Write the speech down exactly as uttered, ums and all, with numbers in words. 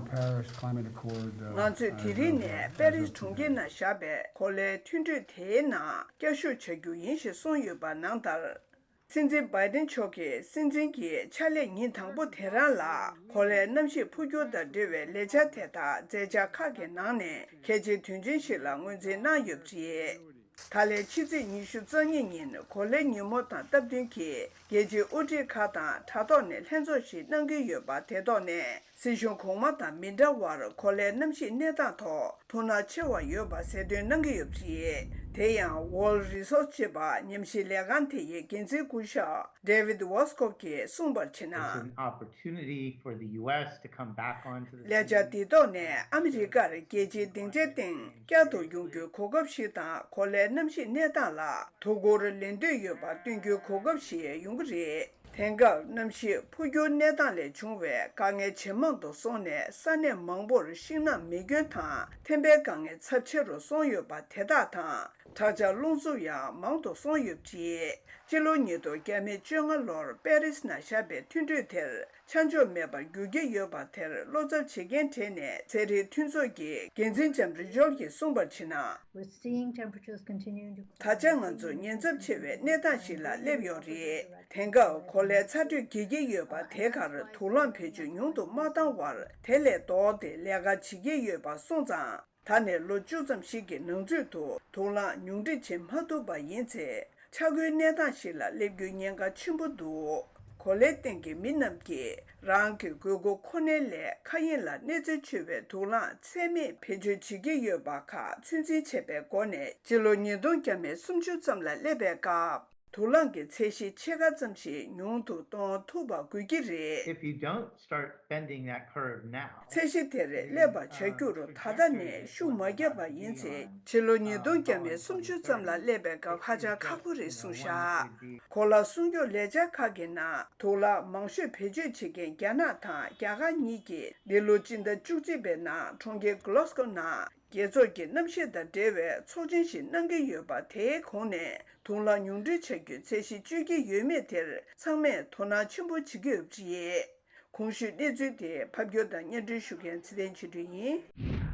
Paris Climate Accord, uh, ང་ཚོས་དེ་རིང་ནས་པེ་རིས་གྲོང་ཁྱེར་ནང་བཞག་པའི་གོ་ལའི་མཐུན་གྲོས་དེའི་ནང་བསྐྱར་ཞུགས་བྱ་རྒྱུ་ཡིན་ཞེས་གསུངས་ཡོད་པ་ནང་ལྟར། སྲིད་འཛིན་བྷའི་ཏིན་མཆོག་གིས་སྲིད་འཛིན་གྱི་ཕྱག་ལས་ཉིན་དང་པོ་དེ་རང་ལ་གོ་ལའི་གནམ་གཤིས་འཕོ་འགྱུར་དང་འབྲེལ་བའི་ལས་འཆར་དེ་དག་མཛད་འཆར་ཁག་གི་ནང་ནས་གལ་ཆེའི་དོན་ཆེན་ཞིག་ལ་ངོས་འཛིན་གནང་ཡོད་པ་རེད། ད་ལན་ཕྱི་ཚེས་ཉི་ཤུ་རྩ་གཉིས་ཉིན་གོ་ལའི་ཉིན་མོ་དང་སྟབས་བསྟུན་གྱིས་རྒྱལ་སྤྱིའི་དབུ་ཁྲིད་ཁག་དང་དྲ་ཐོག་ནས་ལྷན་ཚོགས་ཤིག་གནང་གི་ཡོད་པ་དེ་ཐོག་ནས། སྲིད་གཞུང་གོང་མ་དང་མི་འདྲ་བར་གོ་ལའི་གནམ་གཤིས་གནས་སྟངས་ཐོག་ཐུགས་སྣང་ཆེ་བ་ཡོད་པ་གསལ་སྟོན་གནང་གི་ཡོད་པ་རེད། དེ་ཡང་World Resources ཅེས་པ་ཉམས་ཞིབ་ལས་ཁང་དེ་ཡི་འགན་འཛིན་སྐུ་ཞབས་David Westcott གིས་གསུངས་པར་བྱས་ན། It's an opportunity for the U S to come back onto the ལས་འཆར་འདི་ཐོག་ནས་ཨ་མི་རི་ཀར་རྒྱལ་སྤྱིའི་སྡིངས་ཆའི་སྟེང་བསྐྱར་དུ་ཡོང་རྒྱུའི་གོ་སྐབས་ཤིག་དང་གོ་ལའི་གནམ་གཤིས་གནས་སྟངས་ལ་དོ་ཁུར་ལེན་འདོད་ཡོད་པ་སྟོན་རྒྱུའི་གོ་སྐབས་ཤིག་ཡོང་གི་རེད། དེང་སྐབས་གནམ་གཤིས་འཕོ་འགྱུར་གནས་སྟངས་ལས་བྱུང་བའི་དཀའ་ངལ་ཇེ་མང་དུ་སོང་ནས་ས་གནས་མང་པོར་ཤིང་ནགས་མེ་སྐྱོན་དང་ཐན་པའི་དཀའ་ངལ་ཚབས་ཆེ་རུ་སོང་ཡོད་པ་དེ་དག་དང་། དྲག་ཆར་རླུང་འཚུབ་ཡང་མང་དུ་སོང་ཡོད་པ་རེད། སྤྱི་ལོ་ཉིས་སྟོང་བརྒྱ་མེད་བཅོ་ལྔ་ལོར་པེ་རིས་ནང་བཞག་པའི་མཐུན་གྲོས་དེར་ཆ་འཇོག་མེད་པར་འགྱུར་གྱི་ཡོད་པ་དེར་བློ་འཚབ་བྱེད་མཁན་གྲས་ནས་ཚན་རིག་མཐུན་ཚོགས་ཀྱི་འགན་འཛིན་ལྕམ་རི་ཇོལ་གྱིས་གསུངས་པར་བྱས་ན། We're seeing temperatures continuing to ད་ཆ་ང་ཚོ་ཉེན་ཚབས་ཆེ་བའི་གནས་སྟངས་ཤིག་ལ་སླེབས་ཡོད་རེད། དེང་སྐབས་གོ་ལའི་ཚ་དྲོད་རྒྱས་ཀྱི་ཡོད་པ་དེ་གར་དུག་རླངས་བེད་སྤྱོད་ཉུང་དུ་མ་བཏང་བར་དེ་ལས་ལྡོག་སྟེ་ལས་ཀ་བྱེད་ཀྱི་ཡོད་པ་སོང་ཙང་། ད་ནས་ལོ་བཅུ་ཙམ་ཞིག་གི་ནང་ཚུད་དུ་དུག་རླངས་ཉུང་འཕྲི་བྱེད་མ་ཐུབ་པ་ཡིན་ཚེ། ཆག་སྒོའི་གནས་སྟངས་ཤིག་ལ་སླེབས་རྒྱུའི་ཉེན་ཁ་ཆེན་པོ་འདུག་གོ་ལའི་སྟེང་གི་མི་རྣམས་ཀྱིས་རང་གི་དགོས་མཁོ་ཁོ་ནའི་སླད་མཁའ་དབྱིངས་ལ་གནོད་འཚེ་ཆེ་བའི་དུག་རླངས་ཚད་མེད་བེད་སྤྱོད་བྱེད་ཀྱི་ཡོད་པ་ཁག་ཚོད་འཛིན་བྱས་པའི་སྒོ་ནས་ཕྱི་ལོ་ཉིས་སྟོང་བརྒྱ་མེད་སུམ་ཅུ་ཙམ་ལ་སླེབས་པའི་སྐབས། དུག་རླངས་ཀྱི་ཚད་གཞི་ཕྱེད་ཀ་ཙམ་ཞིག་ཉུང་དུ་གཏོང་ཐུབ་པ་དགོས་ཀྱི་རེད། If you don't start bending that curve now, ཚད་གཞི་དེར་སླེབས་པ་བྱ་རྒྱུར་ད་ལྟ་ནས་ཤུགས་མ་བརྒྱབ་པ་ཡིན་ཚེ། ཕྱི་ལོ་ཉིས་སྟོང་བརྒྱ་མེད་སུམ་ཅུ་ཙམ་ལ་སླེབས་པའི་སྐབས་ཧ་ཅང་ཁག་པོ་རེད་གསུངས་བཞག་གོ་ལ་སྲུང་སྐྱོབ་ལས་འཆར་ཁག་གི་ནང་དུག་རླངས་མང་ཤོས་བེད་སྤྱོད་བྱེད་མཁན་རྒྱ་ནག་དང་རྒྱ་གར་གཉིས་ཀྱིས་འདི་ལོ་སྤྱི་ཟླ་བཅུ་གཅིག་པའི་ནང་གྲོང་ཁྱེར་Glasgow ནང་རྒྱལ་ཚོགས་ཀྱི་གནམ་གཤིས་དང་འབྲེལ་བའི་ཚོགས་ཆེན་ཞིག་གནང་གི་ཡོད་པ། དེའི་གོང་ནས་དུག་རླངས་ཉུང་འཕྲི་བྱ་རྒྱུའི་ཚད་གཞི་གཅོད་ཀྱི་ཡོད་མེད་དེར་ཚང་མས་དོ་སྣང་ཆེན་པོ་བྱེད་ཀྱི་ཡོད་པ་རེད། གོང་ཞུས་གནས་ཚུལ་དེ་ཕབ་སྒྱུར་དང་སྙན་སྒྲོན་ཞུ་མཁན་ཚེ་བརྟན་ཆོས་སྒྲོན་ཡིན།